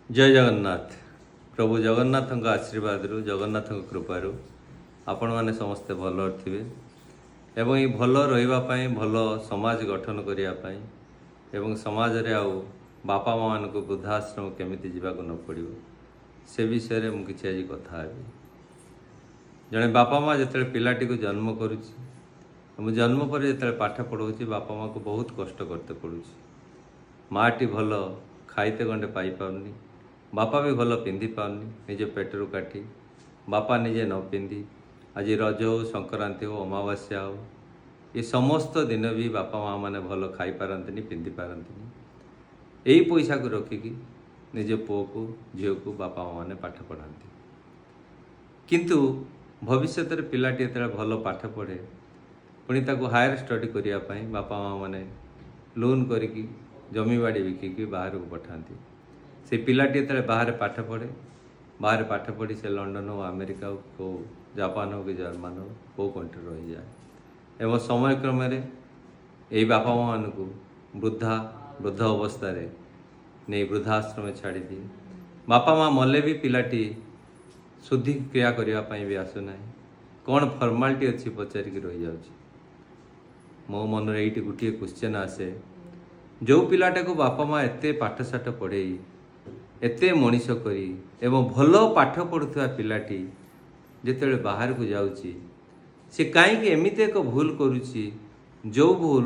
ଜୟ ଜଗନ୍ନାଥ। ପ୍ରଭୁ ଜଗନ୍ନାଥଙ୍କ ଆଶୀର୍ବାଦରୁ, ଜଗନ୍ନାଥଙ୍କ କୃପାରୁ ଆପଣମାନେ ସମସ୍ତେ ଭଲରେ ଥିବେ ଏବଂ ଏଇ ଭଲ ରହିବା ପାଇଁ, ଭଲ ସମାଜ ଗଠନ କରିବା ପାଇଁ ଏବଂ ସମାଜରେ ଆଉ ବାପା ମାଆମାନଙ୍କୁ ବୃଦ୍ଧାଶ୍ରମ କେମିତି ଯିବାକୁ ନ ପଡ଼ିବ, ସେ ବିଷୟରେ ମୁଁ କିଛି ଆଜି କଥା ହେବି। ଜଣେ ବାପା ମା' ଯେତେବେଳେ ପିଲାଟିକୁ ଜନ୍ମ କରୁଛି ଏବଂ ଜନ୍ମ ପରେ ଯେତେବେଳେ ପାଠ ପଢ଼ଉଛି, ବାପା ମାଆକୁ ବହୁତ କଷ୍ଟ କରତେ ପଡ଼ୁଛି। ମାଆଟି ଭଲ ଖାଇତେ ଗଣ୍ଡେ ପାଇପାରୁନି, ବାପା ବି ଭଲ ପିନ୍ଧି ପାରୁନି। ନିଜ ପେଟରୁ କାଟି ବାପା ନିଜେ ନ ପିନ୍ଧି ଆଜି ରଜ ହଉ, ସଂକ୍ରାନ୍ତି ହଉ, ଅମାବାସ୍ୟା ହଉ, ଏ ସମସ୍ତ ଦିନ ବି ବାପା ମାଆ ମାନେ ଭଲ ଖାଇପାରନ୍ତିନି, ପିନ୍ଧି ପାରନ୍ତିନି। ଏଇ ପଇସାକୁ ରଖିକି ନିଜ ପୁଅକୁ ଝିଅକୁ ବାପା ମାଆ ମାନେ ପାଠ ପଢ଼ାନ୍ତି। କିନ୍ତୁ ଭବିଷ୍ୟତରେ ପିଲାଟି ଯେତେବେଳେ ଭଲ ପାଠ ପଢ଼େ, ପୁଣି ତାକୁ ହାୟର ଷ୍ଟଡ଼ି କରିବା ପାଇଁ ବାପା ମାଆ ମାନେ ଲୋନ୍ କରିକି, ଜମିବାଡ଼ି ବିକିକି ବାହାରକୁ ପଠାନ୍ତି। ସେ ପିଲାଟି ଯେତେବେଳେ ବାହାରେ ପାଠ ପଢ଼େ, ବାହାରେ ପାଠ ପଢ଼ି ସେ ଲଣ୍ଡନ ହଉ, ଆମେରିକା ହଉ, କେଉଁ ଜାପାନ ହଉ କି ଜର୍ମାନ ହଉ, କେଉଁ କଣ୍ଟ୍ରି ରହିଯାଏ ଏବଂ ସମୟକ୍ରମରେ ଏଇ ବାପା ମାଆମାନଙ୍କୁ ବୃଦ୍ଧ ଅବସ୍ଥାରେ ନେଇ ବୃଦ୍ଧାଶ୍ରମ ଛାଡ଼ିଦିଏ। ବାପା ମା' ମଲେ ବି ପିଲାଟି ଶୁଦ୍ଧିକ୍ରିୟା କରିବା ପାଇଁ ବି ଆସୁନାହିଁ, କ'ଣ ଫର୍ମାଲିଟି ଅଛି ପଚାରିକି ରହିଯାଉଛି। ମୋ ମନରେ ଏଇଠି ଗୋଟିଏ କ୍ୱେଶ୍ଚନ୍ ଆସେ, ଯେଉଁ ପିଲାଟାକୁ ବାପା ମା' ଏତେ ପାଠଶାଠ ପଢ଼େଇ ଏତେ ମଣିଷ କରି ଏବଂ ଭଲ ପାଠ ପଢ଼ୁଥିବା ପିଲାଟି ଯେତେବେଳେ ବାହାରକୁ ଯାଉଛି, ସେ କାହିଁକି ଏମିତି ଏକ ଭୁଲ କରୁଛି ଯେଉଁ ଭୁଲ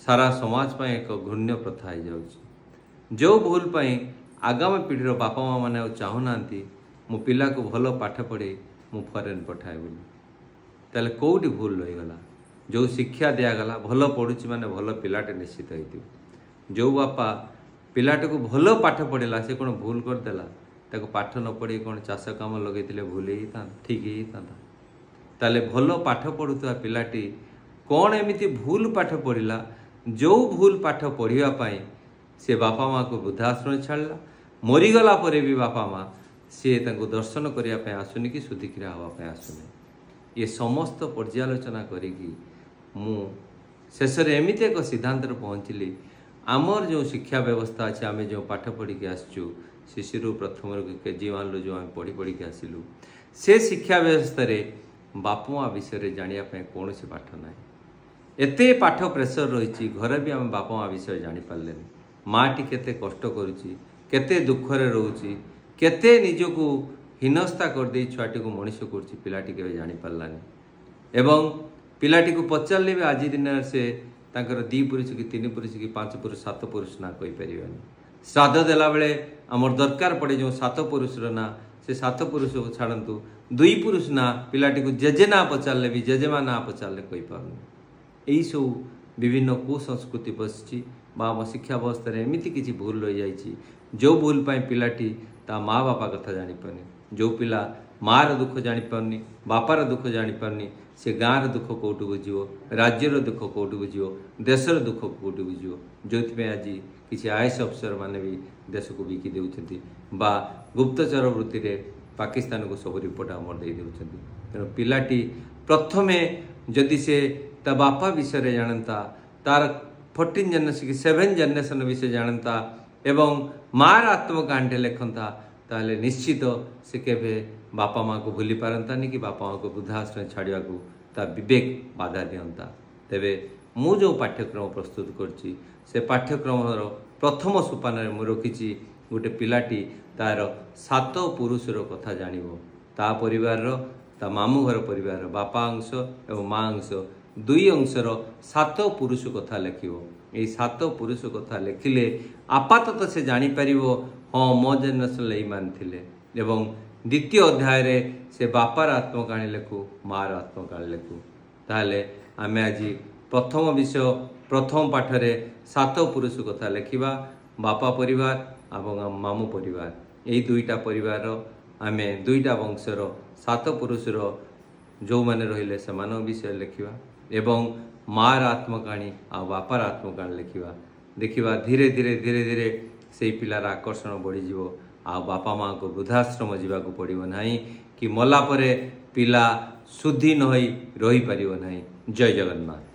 ସାରା ସମାଜ ପାଇଁ ଏକ ଘୃଣ୍ୟ ପ୍ରଥା ହେଇଯାଉଛି, ଯେଉଁ ଭୁଲ ପାଇଁ ଆଗାମୀ ପିଢ଼ିର ବାପା ମା' ମାନେ ଆଉ ଚାହୁଁନାହାନ୍ତି ମୋ ପିଲାକୁ ଭଲ ପାଠ ପଢ଼େଇ ମୁଁ ଫରେନ୍ ପଠାଏ ବୋଲି। ତାହେଲେ କେଉଁଠି ଭୁଲ ରହିଗଲା? ଯେଉଁ ଶିକ୍ଷା ଦିଆଗଲା, ଭଲ ପଢ଼ୁଛି ମାନେ ଭଲ ପିଲାଟେ ନିଶ୍ଚିତ ହେଇଥିବ। ଯେଉଁ ବାପା ପିଲାଟାକୁ ଭଲ ପାଠ ପଢ଼ିଲା, ସେ କ'ଣ ଭୁଲ କରିଦେଲା? ତାକୁ ପାଠ ନ ପଢ଼େଇ କ'ଣ ଚାଷ କାମ ଲଗେଇଥିଲେ ଭୁଲ ହେଇଥାନ୍ତା, ଠିକ୍ ହେଇଥାନ୍ତା? ତାହେଲେ ଭଲ ପାଠ ପଢ଼ୁଥିବା ପିଲାଟି କ'ଣ ଏମିତି ଭୁଲ ପାଠ ପଢ଼ିଲା, ଯେଉଁ ଭୁଲ ପାଠ ପଢ଼ିବା ପାଇଁ ସେ ବାପା ମାଆକୁ ବୃଦ୍ଧାଶ୍ରମ ଛାଡ଼ିଲା? ମରିଗଲା ପରେ ବି ବାପା ମା' ସିଏ ତାଙ୍କୁ ଦର୍ଶନ କରିବା ପାଇଁ ଆସୁନି କି ଶୁଦ୍ଧିକ୍ରିୟା ହେବା ପାଇଁ ଆସୁନି। ଏ ସମସ୍ତ ପର୍ଯ୍ୟାଲୋଚନା କରିକି ମୁଁ ଶେଷରେ ଏମିତି ଏକ ସିଦ୍ଧାନ୍ତରେ ପହଞ୍ଚିଲି, ଆମର ଯେଉଁ ଶିକ୍ଷା ବ୍ୟବସ୍ଥା ଅଛି, ଆମେ ଯେଉଁ ପାଠ ପଢ଼ିକି ଆସିଛୁ, ଶିଶୁରୁ ପ୍ରଥମରୁ KG 1ରୁ ଯେଉଁ ଆମେ ପଢ଼ି ପଢ଼ିକି ଆସିଲୁ, ସେ ଶିକ୍ଷା ବ୍ୟବସ୍ଥାରେ ବାପା ମା' ବିଷୟରେ ଜାଣିବା ପାଇଁ କୌଣସି ପାଠ ନାହିଁ। ଏତେ ପାଠ ପ୍ରେସର ରହିଛି, ଘରେ ବି ଆମେ ବାପା ମା' ବିଷୟରେ ଜାଣିପାରିଲେନି। ମାଆଟି କେତେ କଷ୍ଟ କରୁଛି, କେତେ ଦୁଃଖରେ ରହୁଛି, କେତେ ନିଜକୁ ହୀନସ୍ତା କରିଦେଇ ଛୁଆଟିକୁ ମଣିଷ କରୁଛି, ପିଲାଟି କେବେ ଜାଣିପାରିଲାନି। ଏବଂ ପିଲାଟିକୁ ପଚାରିଲେ ବି ଆଜି ଦିନରେ ସେ ତାଙ୍କର 2 ପୁରୁଷ କି 3 ପୁରୁଷ କି 5 ପୁରୁଷ 7 ପୁରୁଷ ନାଁ କହିପାରିବେନି। ଶ୍ରାଦ୍ଧ ଦେଲାବେଳେ ଆମର ଦରକାର ପଡ଼େ ଯେଉଁ 7 ପୁରୁଷର ନାଁ, ସେ 7 ପୁରୁଷକୁ ଛାଡ଼ନ୍ତୁ, 2 ପୁରୁଷ ନାଁ ପିଲାଟିକୁ ଜେଜେ ନାଁ ପଚାରିଲେ ବି, ଜେଜେମା ନାଁ ପଚାରିଲେ କହିପାରୁନି। ଏଇସବୁ ବିଭିନ୍ନ କୁସଂସ୍କୃତି ବସିଛି ବା ଆମ ଶିକ୍ଷା ବ୍ୟବସ୍ଥାରେ ଏମିତି କିଛି ଭୁଲ ରହିଯାଇଛି, ଯେଉଁ ଭୁଲ ପାଇଁ ପିଲାଟି ତା ମା ବାପା କଥା ଜାଣିପାରୁନି। ଯେଉଁ ପିଲା ମାଆର ଦୁଃଖ ଜାଣିପାରୁନି, ବାପାର ଦୁଃଖ ଜାଣିପାରୁନି, ସେ ଗାଁର ଦୁଃଖ କେଉଁଠୁ ବୁଝିବ, ରାଜ୍ୟର ଦୁଃଖ କେଉଁଠୁ ବୁଝିବ, ଦେଶର ଦୁଃଖ କେଉଁଠୁ ବୁଝିବ? ଯେଉଁଥିପାଇଁ ଆଜି କିଛି IAS officer ମାନେ ବି ଦେଶକୁ ବିକି ଦେଉଛନ୍ତି ବା ଗୁପ୍ତଚର ବୃତ୍ତିରେ ପାକିସ୍ତାନକୁ ସବୁ ରିପୋର୍ଟ ଆମର ଦେଇ ଦେଉଛନ୍ତି। ତେଣୁ ପିଲାଟି ପ୍ରଥମେ ଯଦି ସେ ତା ବାପା ବିଷୟରେ ଜାଣନ୍ତା, ତାର 14 ଜେନେରେସନ୍ କି 7 ଜେନେରେସନ୍ ବିଷୟରେ ଜାଣନ୍ତା ଏବଂ ମାଆର ଆତ୍ମକାହାଣୀଟେ ଲେଖନ୍ତା, ତାହେଲେ ନିଶ୍ଚିତ ସେ କେବେ ବାପା ମାଆକୁ ଭୁଲି ପାରନ୍ତାନି କି ବାପା ମାଆକୁ ବୃଦ୍ଧାଶ୍ରମ ଛାଡ଼ିବାକୁ ତା ବିବେକ ବାଧା ଦିଅନ୍ତା। ତେବେ ମୁଁ ଯେଉଁ ପାଠ୍ୟକ୍ରମ ପ୍ରସ୍ତୁତ କରିଛି, ସେ ପାଠ୍ୟକ୍ରମର ପ୍ରଥମ ସୋପାନରେ ମୁଁ ରଖିଛି ଗୋଟେ ପିଲାଟି ତାର 7 ପୁରୁଷର କଥା ଜାଣିବ। ତା ପରିବାରର, ତା ମାମୁଁ ଘର ପରିବାରର ବାପା ଅଂଶ ଏବଂ ମା ଅଂଶ, 2 ଅଂଶର 7 ପୁରୁଷ କଥା ଲେଖିବ। ଏଇ 7 ପୁରୁଷ କଥା ଲେଖିଲେ ଆପାତତଃ ସେ ଜାଣିପାରିବ, ହଁ ମୋ ଜେନେରେସନ୍ରେ ଏଇମାନେ ଥିଲେ। ଏବଂ ଦ୍ୱିତୀୟ ଅଧ୍ୟାୟରେ ସେ ବାପାର ଆତ୍ମକାହାଣୀ ଲେଖୁ, ମାଆର ଆତ୍ମକାହାଣୀ ଲେଖୁ। ତାହେଲେ ଆମେ ଆଜି ପ୍ରଥମ ବିଷୟ ପ୍ରଥମ ପାଠରେ 7 ପୁରୁଷ କଥା ଲେଖିବା, ବାପା ପରିବାର ଏବଂ ମାମୁଁ ପରିବାର। ଏଇ 2ଟା ପରିବାରର ଆମେ 2ଟା ବଂଶର 7 ପୁରୁଷର ଯେଉଁମାନେ ରହିଲେ ସେମାନଙ୍କ ବିଷୟରେ ଲେଖିବା ଏବଂ ମାଆର ଆତ୍ମକାହାଣୀ ଆଉ ବାପାର ଆତ୍ମକାହାଣୀ ଲେଖିବା। ଦେଖିବା ଧୀରେ ଧୀରେ ଧୀରେ ଧୀରେ ସେଇ ପିଲାର ଆକର୍ଷଣ ବଢ଼ିଯିବ, ଆଉ ବାପା ମାଆଙ୍କୁ ବୃଦ୍ଧାଶ୍ରମ ଯିବାକୁ ପଡ଼ିବ ନାହିଁ କି ମଲା ପରେ ପିଲା ଶୁଦ୍ଧି ନ ହୋଇ ରହିପାରିବ ନାହିଁ। ଜୟ ଜଗନ୍ନାଥ।